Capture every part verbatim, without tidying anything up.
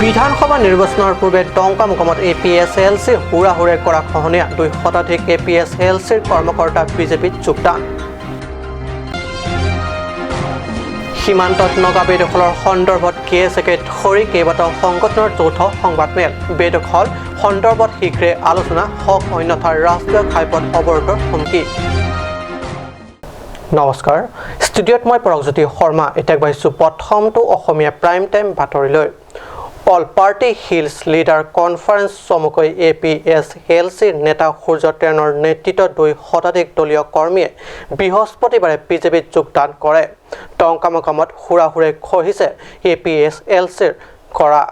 বিধানসভা নিৰ্বাচনৰ পূৰ্বে ডংকামকামত এ পি এছ এল চিৰ হুৰা হুৰে কৰা খহনীয়া, দুই শতাধিক এ পি এছ এল চিৰ কৰ্মকৰ্তা বি জে পিত যোগদান। সীমান্তত নগা বেদখলৰ সন্দৰ্ভত কে এছ একে ধৰি কেইবাটাও সংগঠনৰ যৌথ সংবাদমেল। বেদখল সন্দৰ্ভত শীঘ্ৰে আলোচনা, হক অন্যথা ৰাষ্ট্ৰীয় ঘাইপথ অৱৰোধৰ হুমকি। নমস্কাৰ, ষ্টুডিঅ'ত মই পৰকজ্যোতি শৰ্মা। এতিয়া আগবাঢ়িছো প্ৰথমটো অসমীয়া প্ৰাইম টাইম বাতৰিলৈ। All party hills leader conference চমুকৈ এ পি এছ এল চিৰ নেতা সূৰ্য টেনৰ নেতৃত্বত দুই শতাধিক দলীয় কৰ্মীয়ে বৃহস্পতিবাৰে বি জে পিত যোগদান কৰে। ডংকামকামত হুৰা হুৰে খহিছে এ পি এছ এল চিৰ কৰা।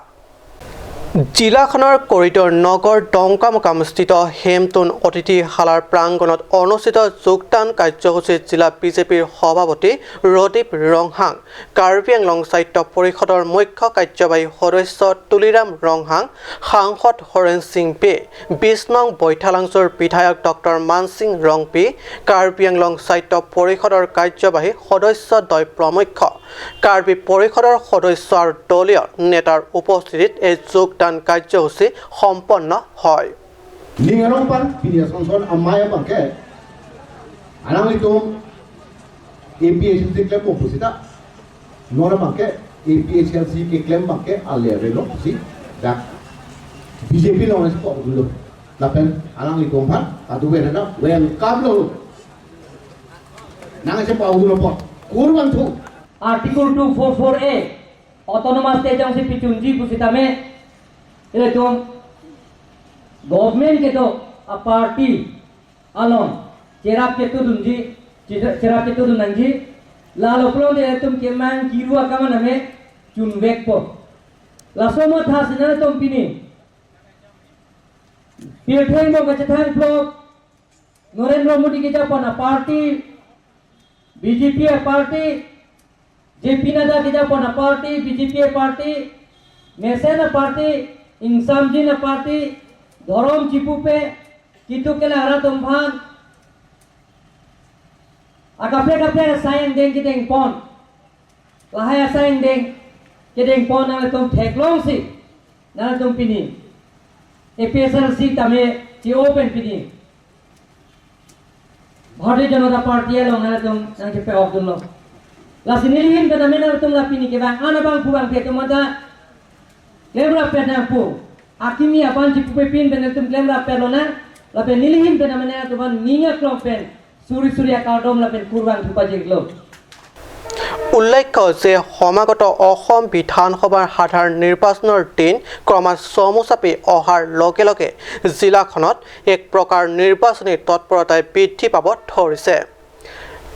জিলাখনৰ কৰিডৰ নগৰ ডংকামকামস্থিত হেমটুন অতিথিশালাৰ প্ৰাংগণত অনুষ্ঠিত যোগদান কাৰ্যসূচীত জিলা বি জে পিৰ সভাপতি ৰদীপ ৰংহাং, কাৰ্বি আংলং স্বায়ত্ত পৰিষদৰ মুখ্য কাৰ্যবাহী সদস্য তুলিৰাম ৰংহাং, সাংসদ হৰেণ সিং বে, বিশ নং বৈঠালাংচুৰ বিধায়ক ডক্টৰ মানসিং ৰংপি, কাৰ্বি আংলং স্বায়ত্ত পৰিষদৰ কাৰ্যবাহী সদস্যদ্বয় প্ৰমুখ্য কাৰ্বি পৰিষদৰ সদস্য আৰু দলীয় নেতাৰ উপস্থিতিত এই যোগদান কাৰ্যসূচী সম্পন্ন হয়। Ning arong pan pini asonson amei abangke, alanglitum A P H L C keklem pusita, non abangke A P H L C keklem abangke ale avelo pusi dak B J P along isi pok dulu. Lapen alanglitum aphan adu wena welcome lo. Nang isi pok dulu pok. Kurvangthu. Article two four four A, Autonomous State jongsi pichunji pusitame, ilitum government kedo aparty along cherap ketodunji, cher-, cherap ketodun nangji, lalo pulote ilitum kemang kiru akam aname chunvekpo. Laso matha si nangtum pini pirthe mo kachethang vlog, Narendra Modi kejapon aparty, B J P aparty, J P Nadda kejapon aparty, B J P aparty, mesen aparty, ingsamjin aparty, dhorom chipupe, kitu kela arat atum aphan akaprek kaprek asai angdeng kedengpon. Lahai asai angdeng kedengpon nangtum theklongsi nangtum pini A P H L C tame ke-o pen pini Bharatiya Janata Party along nangtum nangchepe-okdunlo. Lasi nelihin pen amen nangtum la pini kevang an abang pu abangphi atum anta klemrap pet nangpo. Akimi aban chipupepin pen nangtum klemrap pet lonang. Lapen nelihin pen amen nangtum an ning aklong pen suri suri akardom lapen kurvangthu pajirlo. উল্লেখ্য যে সমাগত অসম বিধানসভাৰ সাধাৰণ নিৰ্বাচনৰ দিন ক্ৰমাৎ চমু চাপি অহাৰ লগে লগে জিলাখনত এক প্ৰকাৰ নিৰ্বাচনী তৎপৰতাই বৃদ্ধি পাব ধৰিছে।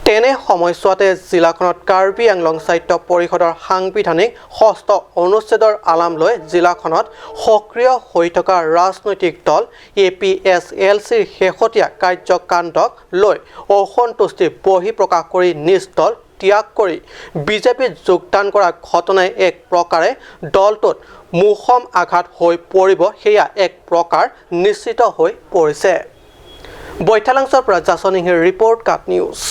তেনে সময়ছোৱাতে জিলাখনত কাৰ্বি আংলং স্বায়ত্ত পৰিষদৰ সাংবিধানিক ষষ্ঠ অনুচ্ছেদৰ আলাম লৈ জিলাখনত সক্ৰিয় হৈ থকা ৰাজনৈতিক দল এ পি এছ এল চিৰ শেহতীয়া কাৰ্যকাণ্ডক লৈ অসন্তুষ্টি বহিঃপ্ৰকাশ কৰি নিজ দল ত্যাগ কৰি বি জে পিত যোগদান কৰা ঘটনাই এক প্ৰকাৰে দলটোত মোক্ষম আঘাত হৈ পৰিব, সেয়া এক প্ৰকাৰ নিশ্চিত হৈ পৰিছে। বৈঠালাংচৰ পৰা জাছন সিংহৰ ৰিপৰ্ট, কাট নিউজ।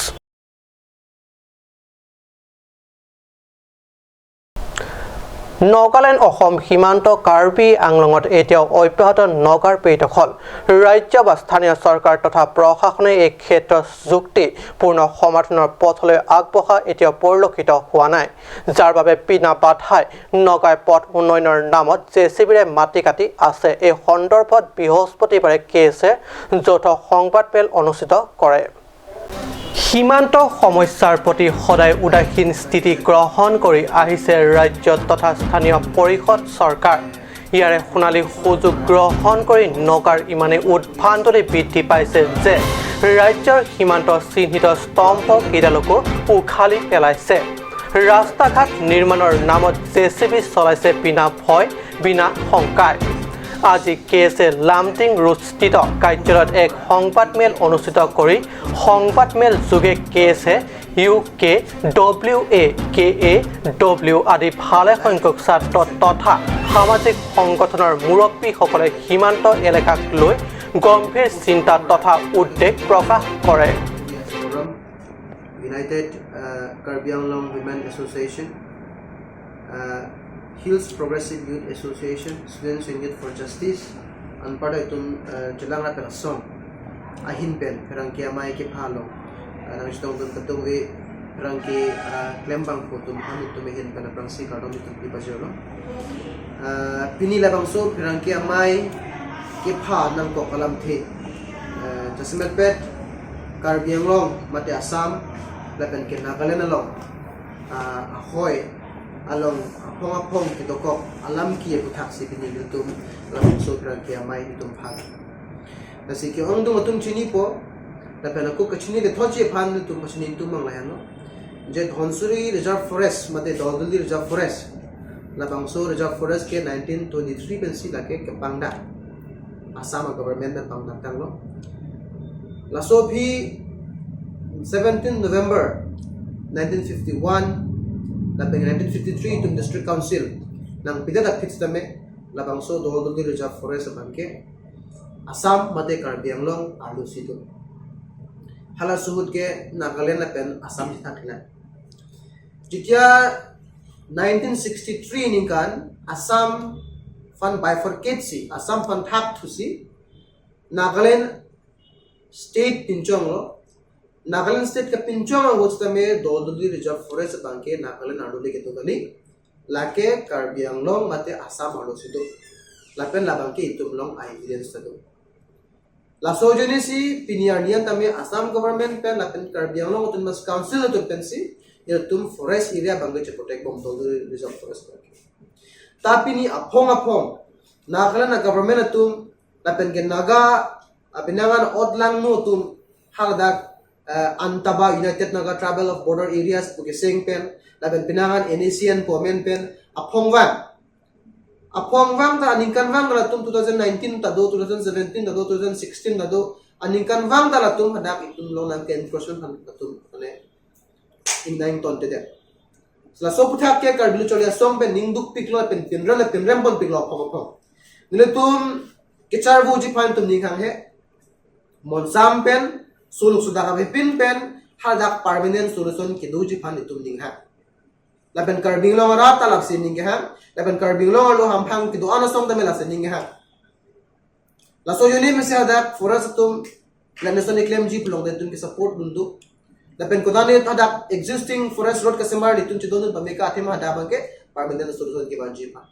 নগালেণ্ড অসম সীমান্ত কাৰ্বি আংলঙত এতিয়াও অব্যাহত নগাৰ বেদখল। ৰাজ্য বা স্থানীয় চৰকাৰ তথা প্ৰশাসনে এই ক্ষেত্ৰত যুক্তিপূৰ্ণ সমাধানৰ পথলৈ আগবঢ়া এতিয়াও পৰিলক্ষিত হোৱা নাই, যাৰ বাবে বিনা বাধাই নগাই পথ উন্নয়নৰ নামত জে চি বিৰে মাটি কাটি আছে। এই সন্দৰ্ভত বৃহস্পতিবাৰে কে এছে যৌথ সংবাদমেল অনুষ্ঠিত কৰে। সীমান্ত সমস্যাৰ প্ৰতি সদায় উদাসীন স্থিতি গ্ৰহণ কৰি আহিছে ৰাজ্য তথা স্থানীয় পৰিষদ চৰকাৰ। ইয়াৰে সোণালী সুযোগ গ্ৰহণ কৰি নগাৰ ইমানেই উদ্ভণ্ডালি বৃদ্ধি পাইছে যে ৰাজ্যৰ সীমান্ত চিহ্নিত স্তম্ভ কেইডালকো উঘালি পেলাইছে। ৰাস্তা ঘাট নিৰ্মাণৰ নামত জে চি বি চলাইছে বিনা ভয়, বিনা শংকাই। আজি কে এছে লামডিং ৰোডস্থিত কাৰ্যালয়ত এক সংবাদমেল অনুষ্ঠিত কৰি সংবাদমেল যোগে K S U K W A, K A W আদি ভালেসংখ্যক ছাত্ৰ তথা সামাজিক সংগঠনৰ মুৰব্বীসকলে সীমান্ত এলেকাক লৈ গম্ভীৰ চিন্তা তথা উদ্বেগ প্ৰকাশ কৰে। United, uh, Karbi Anglong Women Association, uh, Hills Progressive Youth Association, Students Union for Justice, anparta itum, eh, chelang rapel asong ahin pen pherangke amei kepha along, eh, nangchetongdun kadokave pherangke, eh, klembangpo atum aphan itum ahin pen aphrangsi kardom itum pipajirlo. Eh, pini labangso pherangke amei kepha nangkok alamthe, eh, jasemetpet Karbi Anglong mate Assam lapen ke Nagaland along, ah, ahoi along aphong aphong kedokok alam ke aputhaksi pini ilitum labangso pherangke amei ilitum aphan. Lasi ke-ongdung atum chinipo, lapen ako kachini kethotji aphan ilitum kachini itum mang lahenlo. Je Dhansiri Reserve Forest mate Doldoli Reserve Forest, labangso Reserve Forest ke nineteen twenty-three pensi lake kepangdak. Assam government pen pangdak tanglo. Laso aphi seventeen November nineteen fifty-one lapen nineteen fifty-three itum District Council nangpidet aphi sitame labangso Doldoli Reserve Forest abang ke Assam mate Karbi Anglong arlosi do. Halaso ahut ke Nagaland lapen Assam chethaklang. Jetia nineteen sixty-three ningkan Assam aphan bifurcate si, Assam aphan thak thusi, Nagaland State pinchonglo. Nagaland State kepinchong ahut sitame Doldoli Reserve Forest abang ke Nagaland arlo le kedo kali. Lake Karbi Anglong mate Assam arlosi do. Lapen labang ke itum along a-evidence ta do. Laso ajoinesi pini arni an tame Assam government pen lapen Karbi Anglong Autonomous Council atum pensi ilitum forest area abang ke cheprotect bom Doldoli Reserve Forest abang ke. Ta pini aphong aphong Nagaland a-government atum lapen ke Naga, ah, pinangan Odlangno atum haladak, eh, Antaba United Naga Tribal of Border Areas pu keseng pen, lapen pinangan N A C N pu amen pen aphong vang. Aphong vang ta aningkanvang ta latum two thousand nineteen ta do, two thousand seventeen ta do, two thousand sixteen ta do, aningkanvang ta latum hadak itum along nangke-encroachment aphan latum mane inang tontedet. Laso aputhak ke Karbi Lo Charli Asong pen ning dukpiklo pen pinrem le pinrem ponpiklo aphong aphong. Nelitum kecharvuji aphan itum ninghang he. Monsam pen, suluk sudak avepin pen, hadak permanent solution kedoji aphan itum ninghang. Lapen Karbi Anglong arat ta lapusi ning kehang, lapen Karbi Anglong arlo hamphang kedo-an asong tame lapusi ning kehang. Laso ajoine mesi hadak forest atum lapuson iklemji pulong de atum ke-support dun do. Lapen kodan ne hadak existing forest road kesemar ilitum chedondun pame ke athema hadak abang ke permanent solution kevanji aphan.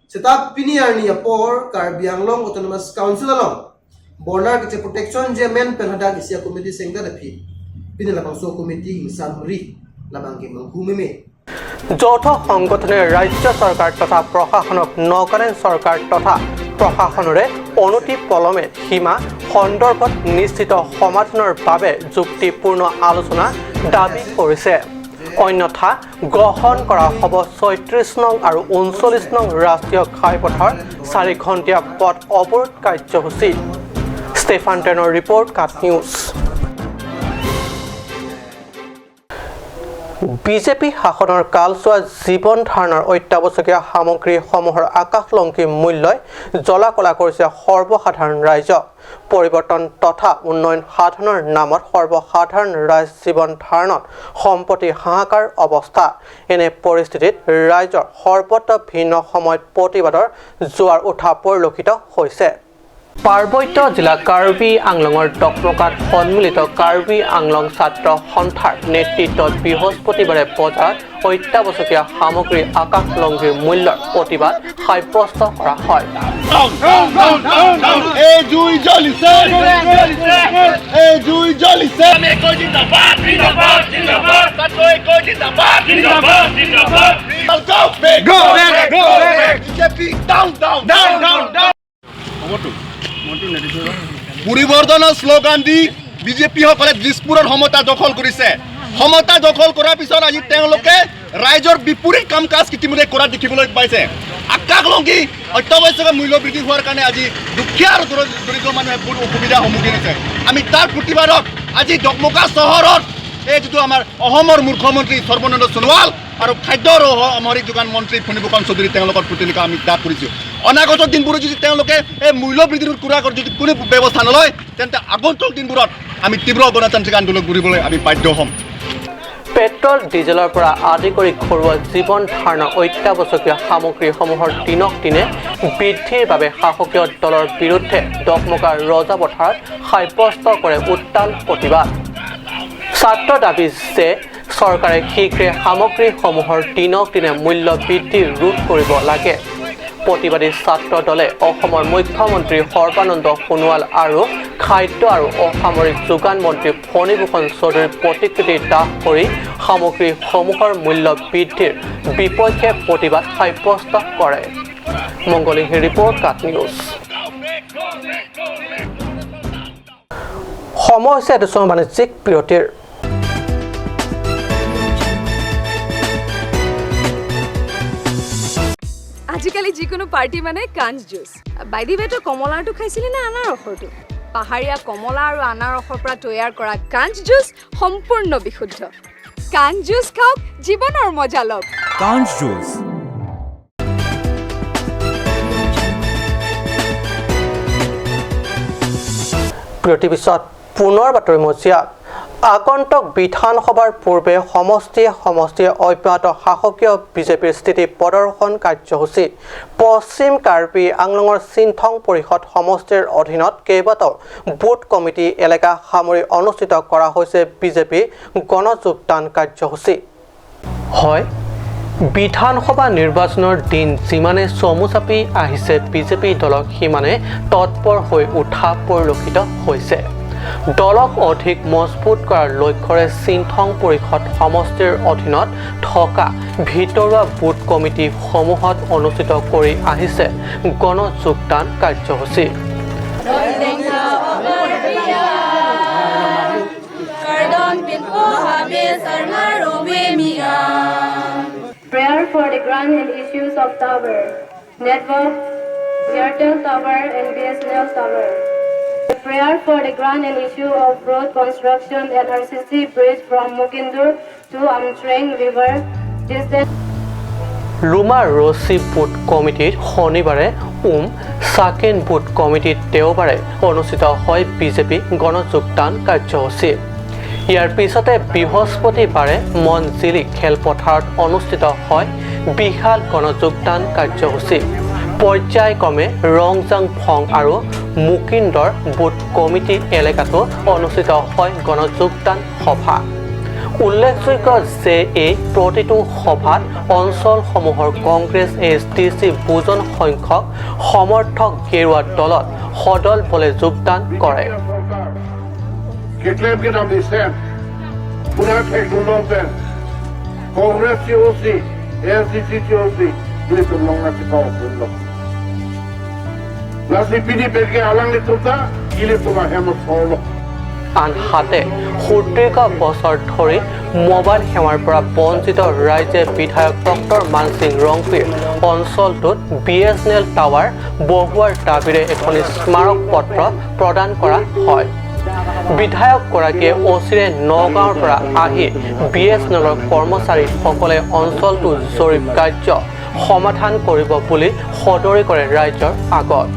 Seta pini arni apor Karbi Anglong Autonomous Council along border keche protection je amen pen hadak isi a-committee sengda aphi pini labangso committee ingsamri labang ke manghumeme. যৌথ সংগঠনে ৰাজ্য চৰকাৰ তথা প্ৰশাসনক নগালেণ্ড চৰকাৰ তথা প্ৰশাসনৰে অনতি পলমে সীমা সন্দৰ্ভত নিশ্চিত সমাধানৰ বাবে যুক্তিপূৰ্ণ আলোচনা দাবী কৰিছে। অন্যথা গ্ৰহণ কৰা হ'ব ছয়ত্ৰিশ নং আৰু ঊনচল্লিশ নং ৰাষ্ট্ৰীয় ঘাইপথৰ চাৰি ঘণ্টীয়া পথ অৱৰোধ কাৰ্যসূচী। ষ্টেফান টেনৰ ৰিপৰ্ট, কাট নিউজ। বিজেপি শাসনৰ কালছোৱা জীৱন ধাৰণৰ অত্যাৱশ্যকীয় সামগ্ৰীসমূহৰ আকাশলংঘী মূল্যই জ্বলা কলা কৰিছে সৰ্বসাধাৰণ ৰাইজক। পৰিৱৰ্তন তথা উন্নয়ন সাধনৰ নামত সৰ্বসাধাৰণ ৰাইজ জীৱন ধাৰণত সম্প্ৰতি হাহাকাৰ অৱস্থা। এনে পৰিস্থিতিত ৰাইজৰ সৰ্বত্ৰ ভিন্ন সময়ত প্ৰতিবাদৰ জোৱাৰ উঠা পৰিলক্ষিত হৈছে। পাৰ্বত্য জিলা কাৰ্বি আংলঙৰ ডকমকাত সন্মিলিত কাৰ্বি আংলং ছাত্ৰ সন্থাৰ নেতৃত্বত বৃহস্পতিবাৰে বজাৰত অত্যাৱশ্যকীয় সামগ্ৰী আকাশলংঘী মূল্যৰ প্ৰতিবাদ সাব্যস্ত কৰা হয়। এই জুই জ্বলিছে, এই জুই জ্বলিছে। Go back, go back, go back। BJP down, down, down, down, down. পৰিৱৰ্তনৰ শ্লোগান দি বিজেপিসকলে দিছপুৰত সমতা দখল কৰিছে। সমতা দখল কৰাৰ পিছত আজি তেওঁলোকে ৰাইজৰ বিপৰীত কাম কাজ ইতিমধ্যে কৰা দেখিবলৈ পাইছে। আকাশলংঘী অত্যাৱশ্যকীয় মূল্য বৃদ্ধি হোৱাৰ কাৰণে আজি দুখীয়া আৰু দৰিদ্ৰ মানুহে বহুত অসুবিধাৰ সন্মুখীন হৈছে। আমি তাৰ প্ৰতিবাদত আজি ডকমকা চহৰত এই যিটো আমাৰ অসমৰ মুখ্যমন্ত্ৰী সৰ্বানন্দ সোণোৱাল আৰু খাদ্য আৰু সামগ্ৰিক যোগান মন্ত্ৰী ফণীভূষণ চৌধুৰী তেওঁলোকৰ প্ৰতি আমি দাঁত কৰিছোঁ। অনাগত দিনবোৰত যদি তেওঁলোকে এই মূল্য বৃদ্ধি ৰোধ কৰাৰ যদি কোনো ব্যৱস্থা নলয়, তেন্তে আগন্তুক দিনবোৰত আমি তীব্ৰ গণতান্ত্ৰিক আন্দোলন কৰিবলৈ আমি বাধ্য হ'ম। পেট্ৰল, ডিজেলৰ পৰা আদি কৰি ঘৰুৱা জীৱন ধাৰণৰ অত্যাৱশ্যকীয় সামগ্ৰীসমূহৰ দিনক দিনে বৃদ্ধিৰ বাবে শাসকীয় দলৰ বিৰুদ্ধে ডকমকা ৰজাপথাৰত সাব্যস্ত কৰে উত্তাল প্ৰতিবাদ। ছাত্ৰ দাবী যে চৰকাৰে শীঘ্ৰে সামগ্ৰীসমূহৰ দিনক দিনে মূল্য বৃদ্ধি ৰোধ কৰিব লাগে। প্ৰতিবাদী ছাত্ৰ দলে অসমৰ মুখ্যমন্ত্ৰী সৰ্বানন্দ সোণোৱাল আৰু খাদ্য আৰু অসামৰিক যোগান মন্ত্ৰী ফণীভূষণ চৌধুৰীৰ প্ৰতিকৃতি দাহ কৰি সামগ্ৰীসমূহৰ মূল্য বৃদ্ধিৰ বিপক্ষে প্ৰতিবাদ সাব্যস্ত কৰে। মংগলিংহী ৰিপৰ্ট, কাট নিউজ। সময় হৈছে এটি সময় বাণিজ্যিক বিৰতিৰ। আজিকালি যিকোনো পাৰ্টি মানে কাঞ্চ জুচ। বাই দি ৱে, তই কমলাৰটো খাইছিলি নে আনাৰসৰটো? পাহাৰীয়া কমলা আৰু আনাৰসৰ পৰা তৈয়াৰ কৰা কাঞ্চ জুচ সম্পূৰ্ণ বিশুদ্ধ। কাঞ্চ জুচ খাওক, জীৱনৰ মজা লওক। কাঞ্চ জুচ। বিৰতিৰ পিছত পুনৰ বাতৰি মজিয়াত। আগন্তুক বিধানসভাৰ পূৰ্বে সমষ্টিয়ে সমষ্টিয়ে অব্যাহত শাসকীয় বিজেপিৰ স্থিতি প্ৰদৰ্শন কাৰ্যসূচী। পশ্চিম কাৰ্বি আংলঙৰ চিনথং পৰিষদ সমষ্টিৰ অধীনত কেইবাটাও বুথ কমিটি এলেকা সামৰি অনুষ্ঠিত কৰা হৈছে বিজেপি গণযোগদান কাৰ্যসূচী। হয়, বিধানসভা নিৰ্বাচনৰ দিন যিমানে চমু চাপি আহিছে, বিজেপি দলক সিমানে তৎপৰ হৈ উঠা পৰিলক্ষিত হৈছে। দলক অধিক মজবুত কৰাৰ লক্ষ্যৰে চিনথং পৰিষদ সমষ্টিৰ অধীনত থকা ভিতৰুৱা বুথ কমিটিসমূহত অনুষ্ঠিত কৰি আহিছে গণযোগদান কাৰ্যসূচী। Kardom pinpo habe sarna rove miya. Prayer for the grant and issues of tower network, Airtel tower and B S N L tower. Prayer for the grant and issue of road construction and R C C bridge from Mukindur to Amtreng River distance. Luma ৰছী বুথ কমিটিত শনিবাৰে উম, চাকেন বুথ কমিটিত দেওবাৰে অনুষ্ঠিত হয় বিজেপি গণযোগদান কাৰ্যসূচী। ইয়াৰ পিছতে বৃহস্পতিবাৰে মঞ্জিলি খেলপথাৰত অনুষ্ঠিত হয় বিশাল গণযোগদান কাৰ্যসূচী। পৰ্যায়ক্ৰমে ৰংজাং ফং আৰু মুকিন্দৰ বুথ কমিটি এলেকাতো অনুষ্ঠিত হয় গণযোগদান সভা। উল্লেখযোগ্য যে এই প্ৰতিটো সভাত অঞ্চলসমূহৰ কংগ্ৰেছ এ এছ ডি চি বুজন সংখ্যক সমৰ্থক গেৰুৱা দলত সদল বলে যোগদান কৰে। Keklem kedam isen, pura thek dun pen, Congress C O C, A I C C C O C, ilitum long na chikau dun lo. Lasi pini penke alanglitum ta, ilitum ahem asolo. আনহাতে, সোতৰশ বছৰ ধৰি মোবাইল সেৱাৰ পৰা বঞ্চিত ৰাইজে বিধায়ক ডক্টৰ মানসিং ৰংপিৰ অঞ্চলটোত B S N L tower বহুৱাৰ দাবীৰে এখনি স্মাৰক পত্ৰ প্ৰদান কৰা হয়। বিধায়কগৰাকীয়ে অচিৰে নগাঁৱৰ পৰা আহি বি এছ এন এলৰ কৰ্মচাৰীসকলে অঞ্চলটো জৰীপ কাৰ্য সমাধান কৰিব বুলি সদৰি কৰে ৰাইজৰ আগত।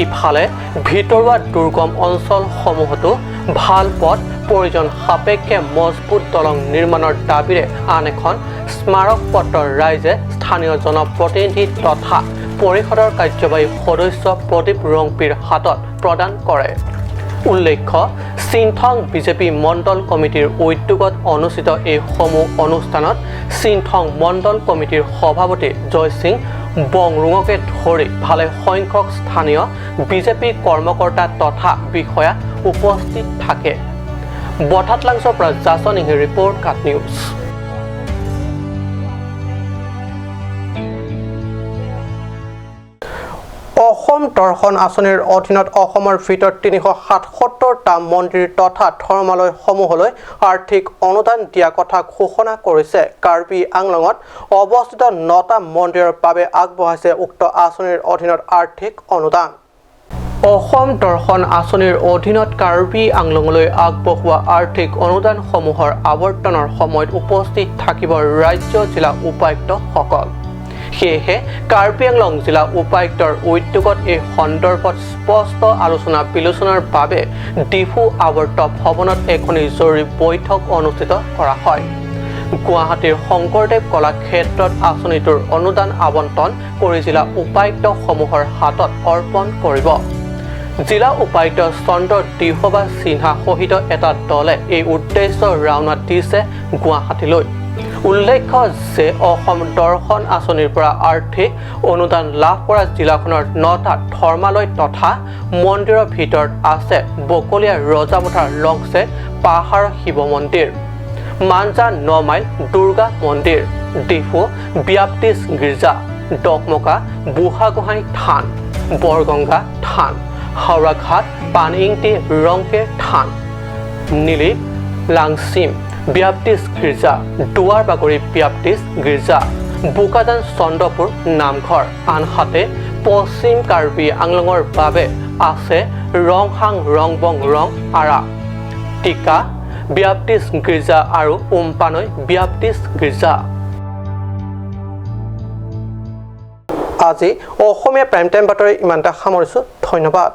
ইফালে ভিতৰুৱা দুৰ্গম অঞ্চলসমূহতো ভাল পথ, প্ৰয়োজন সাপেক্ষে মজবুত দলং নিৰ্মাণৰ দাবীৰে আন এখন স্মাৰক পত্ৰ ৰাইজে স্থানীয় জনপ্ৰতিনিধি তথা পৰিষদৰ কাৰ্যবাহী সদস্য প্ৰদীপ ৰংপিৰ হাতত প্ৰদান কৰে। উল্লেখ্য, চিনথং বিজেপি মণ্ডল কমিটিৰ উদ্যোগত অনুষ্ঠিত এই সমূহ অনুষ্ঠানত চিনথং মণ্ডল কমিটিৰ সভাপতি জয়সিং বংৰুঙকে ধৰি ভালে সংখ্যক স্থানীয় বিজেপি কৰ্মকৰ্তা তথা বিষয়া উপস্থিত থাকে। বঠাটলাংচৰ পৰা জাছন ইংহী ৰিপৰ্ট, কাট নিউজ। অসম দৰ্শন আঁচনিৰ অধীনত অসমৰ ভিতৰত তিনিশ সাতসত্তৰটা মন্দিৰ তথা ধৰ্মালয়সমূহলৈ আৰ্থিক অনুদান দিয়া কথা ঘোষণা কৰিছে। কাৰ্বি আংলঙত অৱস্থিত নটা মন্দিৰৰ বাবে আগবঢ়াইছে উক্ত আঁচনিৰ অধীনত আৰ্থিক অনুদান। অসম দৰ্শন আঁচনিৰ অধীনত কাৰ্বি আংলঙলৈ আগবঢ়োৱা আৰ্থিক অনুদানসমূহৰ আৱৰ্তনৰ সময়ত উপস্থিত থাকিব ৰাজ্য জিলা উপায়ুক্তসকল। সেয়েহে কাৰ্বি আংলং জিলা উপায়ুক্তৰ উদ্যোগত এই সন্দৰ্ভত স্পষ্ট আলোচনা বিলোচনাৰ বাবে ডিফু আৱৰ্ত ভৱনত এখনি জৰুৰী বৈঠক অনুষ্ঠিত কৰা হয়। গুৱাহাটীৰ শংকৰদেৱ কলাক্ষেত্ৰত আঁচনিটোৰ অনুদান আবণ্টন কৰি জিলা উপায়ুক্তসমূহৰ হাতত অৰ্পণ কৰিব। জিলা উপায়ুক্ত চন্দ্ৰ দিহবা সিনহা সহিত এটা দলে এই উদ্দেশ্য ৰাওনা দিছে গুৱাহাটীলৈ। উল্লেখ্য যে অসম দৰ্শন আঁচনিৰ পৰা আৰ্থিক অনুদান লাভ কৰা জিলাখনৰ নটা ধৰ্মালয় তথা মন্দিৰৰ ভিতৰত আছে বকলীয়া ৰজামথাৰ লংচে পাহাৰৰ শিৱ মন্দিৰ, মাঞ্জা ন মাইল দুৰ্গা মন্দিৰ, ডিফু ব্যাপ্টিষ্ট গীৰ্জা, ডকমকা বুঢ়াগোহাঁই থান, বৰগংগা থান, হাওৰাঘাট পানইংটি ৰংকেৰ থান, নিলিপ লাংচিম ব্যাপ্টিষ্ট গীৰ্জা, দুৱাৰবাগৰি ব্যাপ্টিষ্ট গীৰ্জা, বোকাজান চন্দ্ৰপুৰ নামঘৰ, আনহাতে পশ্চিম কাৰ্বি আংলঙৰ বাবে আছে ৰংহাং, ৰংবং, ৰং আৰা, টিকা ব্যাপ্টিষ্ট গীৰ্জা আৰু উমপানৈ ব্যাপ্টিষ্ট গীৰ্জা। আজি অসমীয়া প্ৰাইম টাইম বাতৰি ইমানতে সামৰিছো। ধন্যবাদ।